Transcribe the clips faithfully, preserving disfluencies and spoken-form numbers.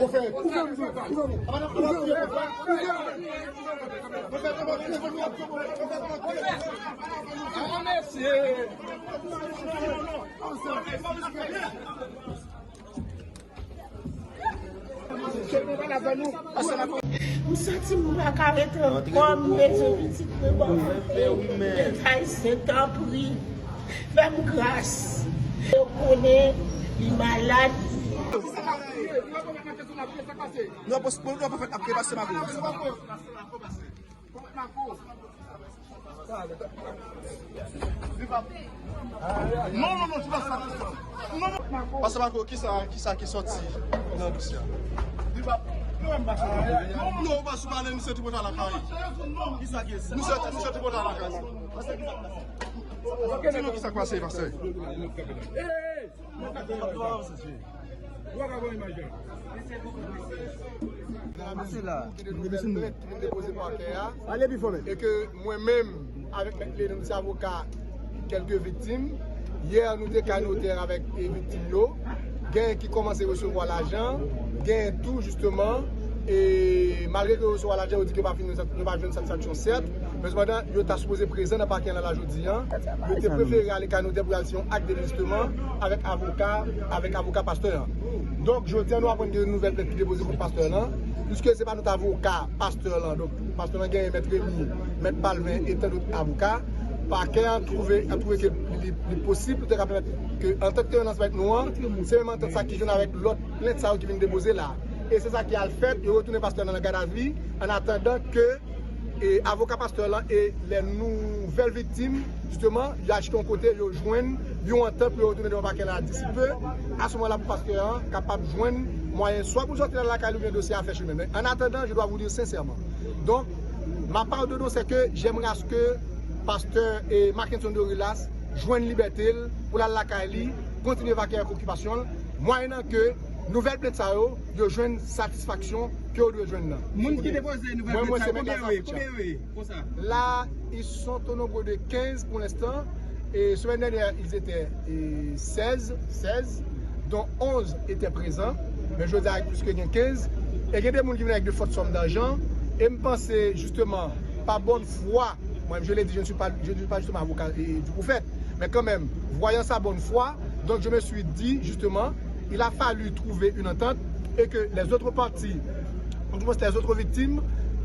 M santi m pa ka ret ankò, m bezwen pitit mwen, ban m. Leta Ayisyen, tanpri, fè m gras. Yo konnen li malad. Non, pos-, non, pwofèt ap pase Mako. Non, non, non, se pa sa. Non, non. Pastè Marco, kisa, kisa ki sòti nan dosye a? Non, ou pa sou pale, misye tou pral lakay. Misye, misye tou pral lakay. Di nou kisa k pase, pastè. Pase la. Ki te depoze pakè a. Pale pi fò, men. E ke mwen menm, avèk Mèt Lenonm, se avoka kèlke viktim. Yè, nou te kay notè avèk, e, viktim yo. Gen ki kòmanse resevwa lajan, gen tou, jisteman, e malgre ke yo resevwa lajan, yo di ke yo pa fin, yo pa jwenn satisfaksyon, sèt, men sepandan, yo ta sipoze prezan nan pakè a la jodi a. Yo te prefere ale kay notè pou y al siyen yon ak de dejisteman avèk avoka, avèk avoka pastè a. Donk, jodi a, nou aprann gen yon nouvèl plent ki depoze kont pastè lan, piske se pa nou t avoka pastè lan. Donk, pastè lan genyen Mèt Remy, Mèt Palvin e tandòt avoka. Pakè an twouve, an twouve ke li, li posib pou te ka pèmèt ke antant ke yo nan sèt nou an, se menm antant sa ki jwenn avèk lòt plent sa yo ki vin depoze la. E se sa ki al fèt, yo retounen pastè lan nan gadavi, an atandan ke e avoka pastè lan e lè nouvèl viktim, jisteman, yo achte yon kote, yo jwenn yon antant pou yo retounen devan pakè la disipe. A se moman la pou pastè an kapab jwenn mwayen swa pou l sòti la lakay li oubyen dosye a fè chemen. Men, an atandan, je dois vous dire sincèrement. Donc, ma part de don, c'est que j'aimerais à ce que pastè, e, Mackenson Dorilas jwenn libète l pou l al lakay li, kontinye vakè ak okipasyon l, mwayennan ke nouvèl plent sa yo, yo jwenn satisfaksyon ke yo dwe jwenn nan. Moun ki depoze nouvèl plent sa yo, konbyen yo ye? Konbyen yo ye? Konsa. Là, ils sont au nombre de quinze pour l'instant. Et semaine dernière, ils étaient, e, seize, seize, dont onze étaient présents. Men jodi a, plis ke gen kenz. E gen de moun ki vin avèk de fòt sòm dajan. E m panse, jisteman, pa bòn fwa, mwen, je l'ai dit, je ne suis pas, je ne suis pas justement avocat, e, du prophète. Mais quand même, voyant sa bonne foi, donc je me suis dit, justement, il a fallu trouver une entente et que les autres parties, ou du moins les autres victimes,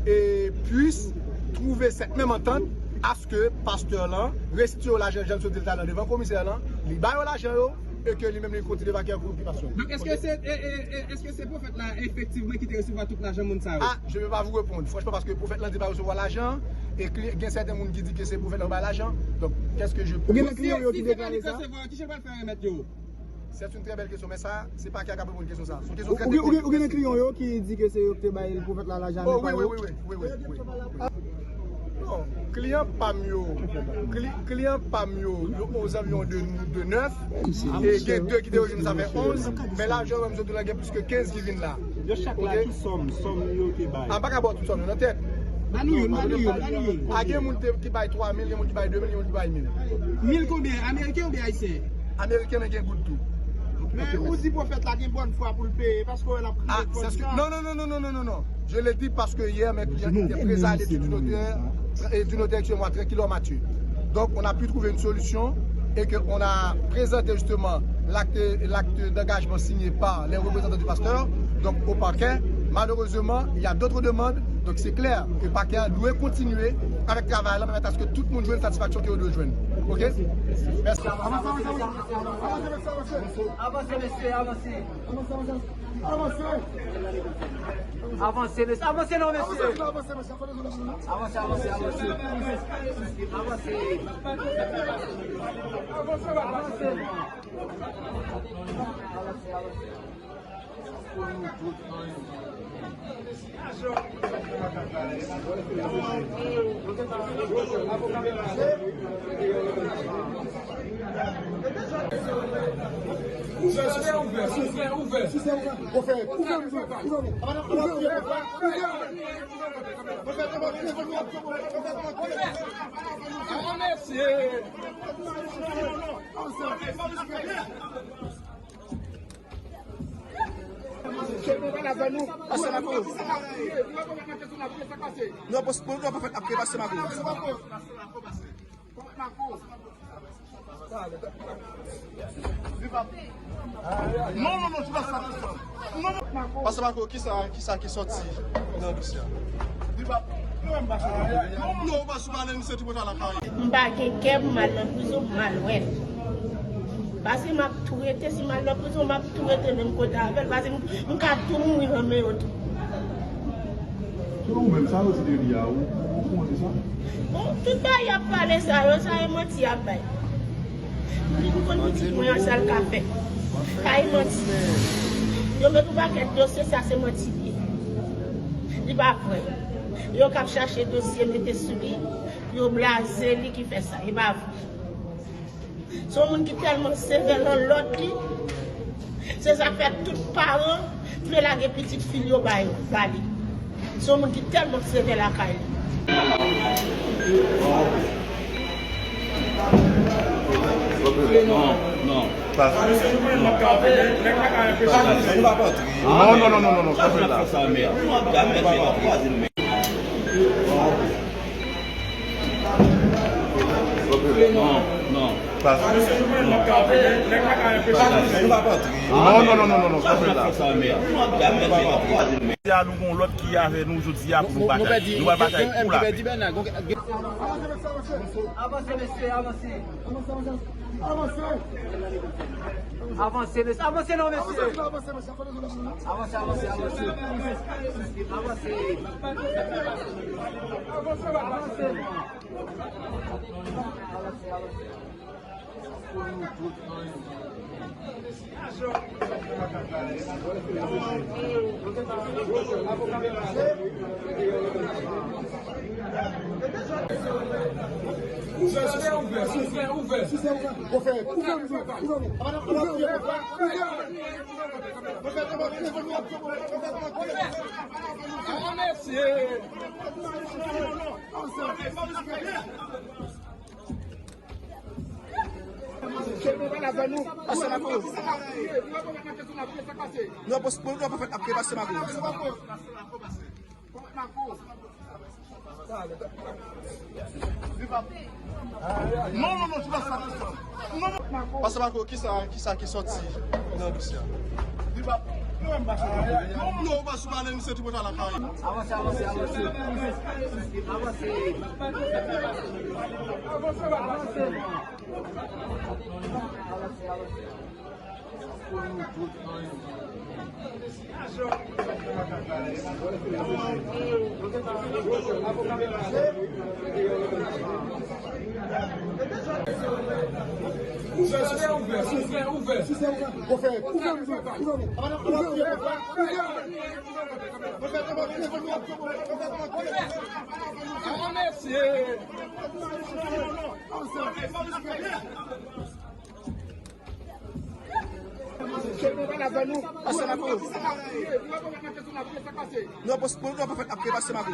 et puissent trouver cette même entente à ce que pastè lan restitye yo lajan, jan l sot di l talè devan komisè lan, li ba yo lajan yo, e ke li menm li kontinye vakè ak okipasyon. Donk, èske se, e, e, e, èske se pwofèt la efektivman ki te resevwa tout lajan moun sa yo? Ah, je peux pas vous répondre, franchement, paske pwofèt lan di pa resevwa lajan, e kli-, gen sèten moun ki di ke se pwofèt lan bay lajan. Donk, qu'est-ce que je peux dire? Ou gen nan kliyan yo ki deklare sa? Ki jan l pral fè remèt yo? C'est une très belle question, men sa, se pakè a k ap reponn kesyon sa. Se yon kesyon trè teknik. Ou gen, ou gen nan kliyan yo ki di ke se yo ki te bay pwofèt la lajan? Oh, wi, wi, wi, wi. Non, kliyan pa m yo, kli-, kliyan pa m yo, yo aux environs de, de neuf, e gen de ki te rejwenn, sa fè onz, men lajan yo, m sot di w la, gen plis ke kenz ki vin la. Yo chak la, ki sòm, sòm yo te bay? A, m pa ka ba w tout sòm yo nan tèt. Ba nou youn, ba nou youn, ba nou youn. A, gen moun te, ki bay twa mil, gen moun ki bay de mil, gen moun ki bay mil. Mil konbyen? Ameriken oubyen ayisyen? Ameriken, men gen goud tou. Men ou di pwofèt la gen bòn fwa pou l peye, paske w wè l ap kriye. Ah, c'est ce que, non, non, non, non, non, non, non, non. Je l'ai dit parce que hier, mes clients étaient présents à l'étude du notaire, et du notaire, excusez-moi, tranquillement, Mathieu. Donc, on a pu trouver une solution et que on a présenté justement l'acte, l'acte d'engagement signé par les représentants du pasteur, donc au parquet. Malheureusement, il y a d'autres demandes. Donc, c'est clair que le parquet doit continuer avec le travail là, mais parce que tout le monde joue une satisfaction qu'il doit jouer. OK? Merci. Avanse, mesye, avanse. Avanse, avanse. Avanse, mesye. Avanse non, mesye. Avanse, avanse, avanse. Avanse. Avanse. Avanse. Ouvè, ouvè, ouvè, ouvè. Pase Mako. Non, pos-, non, pofèt ap pase Mako. Non, non, non, se pa sa, se pa sa. Non, non. Pase Mako, kisa, kisa ki sòti nan dosye a? Non, ou pa sou pale, misye tripotay lakay. M pa gen kè pou m al nan prizon, pou m al wè l. Paske m ap tou rete, si m al nan prizon, m ap tou rete menm kote avè l, paske m, m ka tou mouri nan men yo tou. Selon ou menm, sa yo di de li a, ou, ou, ou konnen sa? Bon, tout bagay y ap pale sa yo, sa e manti y ap bay. Li pou konn pitit mwen an, sa l ka fè. Pa e manti. Yo met yon pakèt dosye, sa se manti li ye. Li pa vrè. Yo k ap chache dosye mete sou li, yo blaze li ki fè sa. E pa vre. Se yon moun ki tèlman sevè nan lòt li. Se sa k fè tout paran vle lage pitit fi l yo ba yo, ba li. Se yon moun ki tèlman sevè lakay li. Non, non. Non, non, non, non, non, non, kanpe la. Non, non. Non, non, non, non, non, kanpe la. Jodi a, nou gon lòt ki avè nou jodi a pou nou batay. Nou pral batay pou lapè. Avanse, mesye, avanse. Avanse, mesye, avanse non, mesye. Avanse, avanse, avanse. Avanse. Avanse. Ouvè, ouvè, ouvè, ouvè. Ouvè, ouvè, ouvè. Pase Mako. Non, pos-, non, pofèt ap pase Mako. Non, non, non, se pa sa, se pa sa. Non, non. Pase Mako, kisa, kisa ki sòti nan dosye a? Non, ou pa sou pale, misye tripotay lakay. Avanse, avanse, avanse. Avanse. Avanse. Ouvè, ouvè, ouvè, ouvè. Pase Mako. Non, pos-, non, pofèt ap pase Mako.